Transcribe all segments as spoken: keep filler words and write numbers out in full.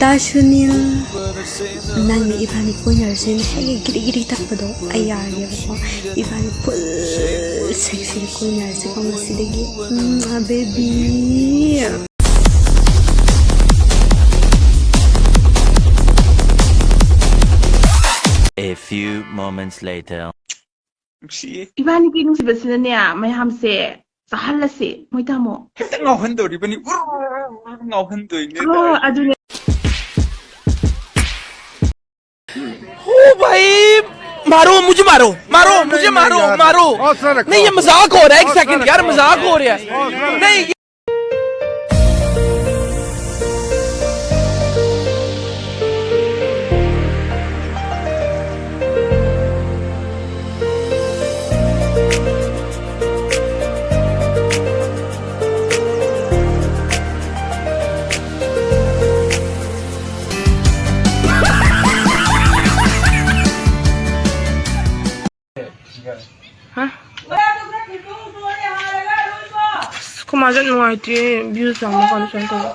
ꯗꯥ ꯁꯨꯅꯤꯜ, ꯅꯪꯅ ꯏꯕꯥꯅꯤ ꯀꯣꯏꯅꯔꯁꯦꯅ ꯍꯦꯛ ꯍꯦꯛ ꯒꯤꯔꯤ ꯒꯤꯔꯤ ꯇꯛꯄꯗꯣ ꯑꯩ ꯌꯥꯔꯒꯦꯕꯀꯣ꯫ ꯏꯕꯥꯅꯤ ꯐꯨꯜ ꯁꯦꯛꯁꯤꯗ ꯀꯣꯏꯅꯔꯁꯤꯀꯣ ꯉꯁꯤꯗꯒꯤ꯫ ꯎꯝ, baby. A few moments later. ꯅꯨꯡꯁꯤꯌꯦ꯫ ꯏꯕꯥꯅꯤꯒꯤ ꯅꯨꯡꯁꯤꯕꯁꯤꯅꯅꯦ, ꯃꯌꯥꯝꯁꯦ ꯆꯥꯍꯜꯂꯁꯤ, ꯃꯣꯏ ꯇꯥꯃꯣ꯫ ꯍꯦꯛꯇ ꯉꯥꯎꯍꯟꯗꯣꯔꯤꯕꯅꯤ, ꯎꯔ, ꯎꯔ, ꯎꯔ, ꯎꯔ ꯉꯥꯎꯍꯟꯗꯣꯏꯅꯦ꯫ ꯑꯣ, ꯑꯗꯨꯅꯦ꯫ ओ भाई, मारो, मुझे मारो, मारो, मुझे मारो, मारो। नहीं, ये मजाक हो रहा है, एक सेकंड यार, मजाक हो रहा है। नहीं, ꯍꯥ? ꯑꯁ, ꯑꯩꯈꯣꯏ ꯃꯥꯁꯦ ꯅꯨꯡꯉꯥꯏꯇꯦ, views ꯌꯥꯝꯕ ꯀꯥꯟꯗ ꯁꯨꯃꯥꯏꯅ ꯇꯧꯕ꯫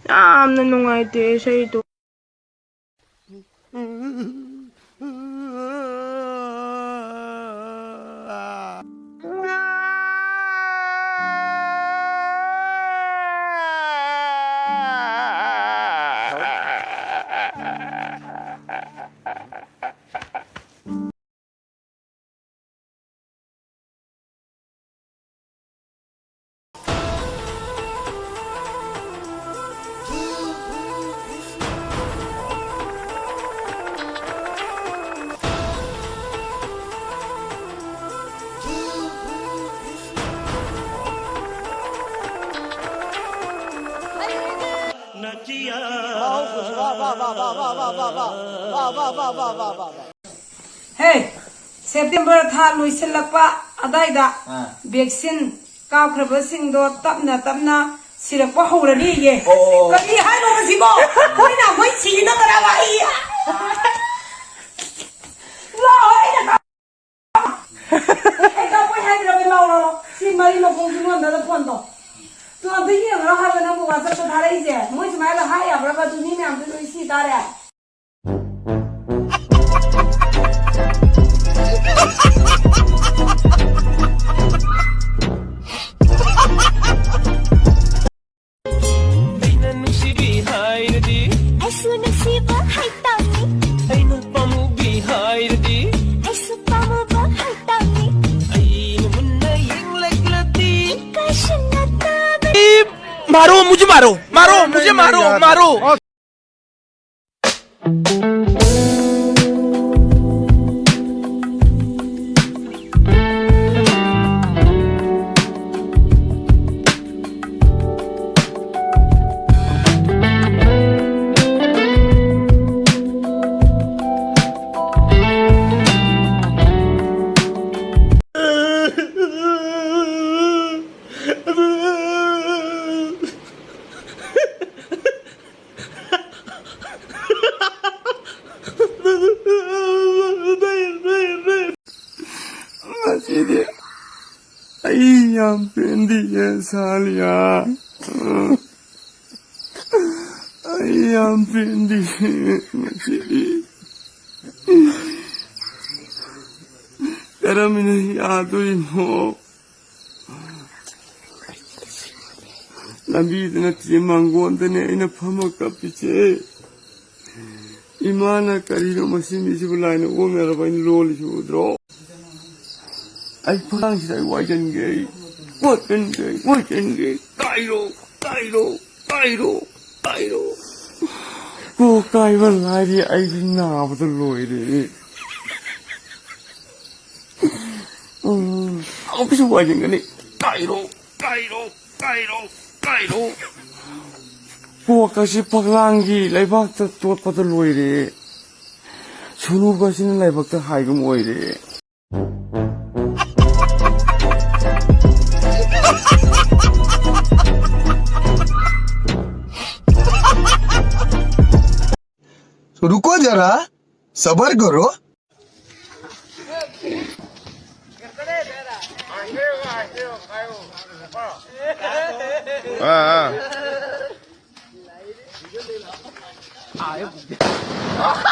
ꯌꯥꯝꯅ ꯅꯨꯡꯉꯥꯏꯇꯦ ꯏꯁꯩꯗꯣ꯫ ꯍꯦ, ꯁꯦꯞꯇꯦꯝꯕꯔ ꯊꯥ ꯂꯣꯏꯁꯤꯜꯂꯛꯄ ꯑꯗꯥꯏꯗ ꯑꯥ꯫ ꯚꯦꯛꯁꯤꯟ ꯀꯥꯞꯈ꯭ꯔꯕꯁꯤꯡꯗꯣ ꯇꯞꯅ ꯇꯞꯅ ꯁꯤꯔꯛꯄ ꯍꯧꯔꯅꯤꯌꯦ꯫ ꯑꯣ꯫ ꯀꯔꯤ ꯍꯥꯏꯅꯣ ꯃꯁꯤꯕꯣ? ꯃꯣꯏꯅ ꯃꯣꯏ ꯁꯤꯅꯕꯔꯕ? ꯑꯩ ꯂꯥꯛꯑꯣ, ꯑꯩꯅ ꯑꯩ ꯃꯈꯣꯡꯁꯨ ꯅꯣꯟꯗꯅ ꯐꯣꯟꯗꯣ꯫ ꯇꯨ ꯑꯝꯇ ꯌꯦꯡꯉꯨꯔꯣ ꯍꯥꯏꯕ ꯅꯪꯕꯨ WhatsApp-ꯇ ꯊꯥꯔꯛꯏꯁꯦ꯫ ꯃꯣꯏ ꯁꯨꯃꯥꯏꯅ ꯍꯥꯏ ꯌꯥꯕ꯭ꯔꯕ? ꯑꯗꯨ ꯃꯤ ꯃꯌꯥꯝꯁꯨ ꯂꯣꯏ ꯁꯤ ꯇꯥꯔꯦ꯫ ꯑꯩꯅ ꯅꯨꯡꯁꯤꯕꯤ ꯍꯥꯏꯔꯗꯤ ꯑꯩꯁꯨ ꯅꯨꯡꯁꯤꯕ ꯍꯥꯏꯇꯥꯕꯅꯤ꯫ ꯑꯩꯅ ꯄꯥꯝꯃꯨꯕꯤ ꯍꯥꯏꯔꯗꯤ ꯑꯩꯁꯨ ꯄꯥꯝꯃꯨꯕ ꯍꯥꯏꯇꯥꯕꯅꯤ꯫ ꯑꯩꯅ ꯃꯨꯟꯅ ꯌꯦꯡꯂꯛꯂꯗꯤ ꯀꯥꯏꯁꯤꯟꯅ ꯇꯥꯕꯅꯤ꯫ मारो, मुझे मारो, मारो, मुझे मारो, मारो। ꯉꯁꯤꯗꯤ ꯑꯩ ꯌꯥꯝ ꯄꯦꯟꯗꯤꯌꯦ, ꯁꯥꯂꯤꯌꯥ꯫ ꯑꯩ ꯌꯥꯝ ꯄꯦꯟꯗꯤꯌꯦ ꯉꯁꯤꯗꯤ꯫ ꯀꯔꯝꯅ ꯌꯥꯗꯣꯏꯅꯣ? ꯂꯝꯕꯤꯗ ꯅꯠꯇꯦ, ꯃꯥꯡꯒꯣꯟꯗꯅꯦ ꯑꯩꯅ ꯐꯝꯃ ꯀꯞꯄꯤꯁꯦ꯫ ꯏꯃꯥꯅ "ꯀꯔꯤꯅꯣ ꯃꯁꯤ ꯃꯤꯁꯤꯕꯨ ꯂꯥꯏꯅ ꯑꯣꯛꯅꯔꯕ ꯑꯩꯅ ꯂꯣꯜꯂꯤꯁꯤ ꯎꯗ꯭ꯔꯣ?" ꯑꯩ ꯐꯛꯂꯥꯡꯁꯤꯗ ꯑꯩ ꯋꯥꯏꯒꯟꯒꯦ, ꯑꯩ ꯋꯥꯏꯒꯟꯒꯦ, ꯋꯥꯏꯒꯟꯒꯦ꯫ ꯀꯥꯏꯔꯣ, ꯀꯥꯏꯔꯣ, ꯀꯥꯏꯔꯣ, ꯀꯥꯏꯔꯣ꯫ ꯀꯣꯛ ꯀꯥꯏꯕ ꯂꯥꯏꯔꯤ, ꯑꯩꯗꯤ ꯅꯥꯕꯗ ꯂꯣꯏꯔꯦ꯫ ꯎꯝ, ꯑꯃꯨꯛꯀꯁꯨ ꯋꯥꯏꯅꯤꯡꯒꯅꯤ꯫ ꯀꯥꯏꯔꯣ, ꯀꯥꯏꯔꯣ, ꯀꯥꯏꯔꯣ, ꯀꯥꯏꯔꯣ꯫ ꯀꯣꯛꯀꯁꯤ ꯐꯛꯂꯥꯡꯒꯤ ꯂꯩꯕꯥꯛꯇ ꯇꯣꯠꯄꯗ ꯂꯣꯏꯔꯦ꯫ ꯁꯨꯅꯨꯒꯁꯤꯅ ꯂꯥꯏꯕꯛꯇ ꯍꯥꯏꯒꯨꯝ ꯑꯣꯏꯔꯦ꯫ रुको जरा, सबर करो। ꯑꯥ, ꯑꯥ.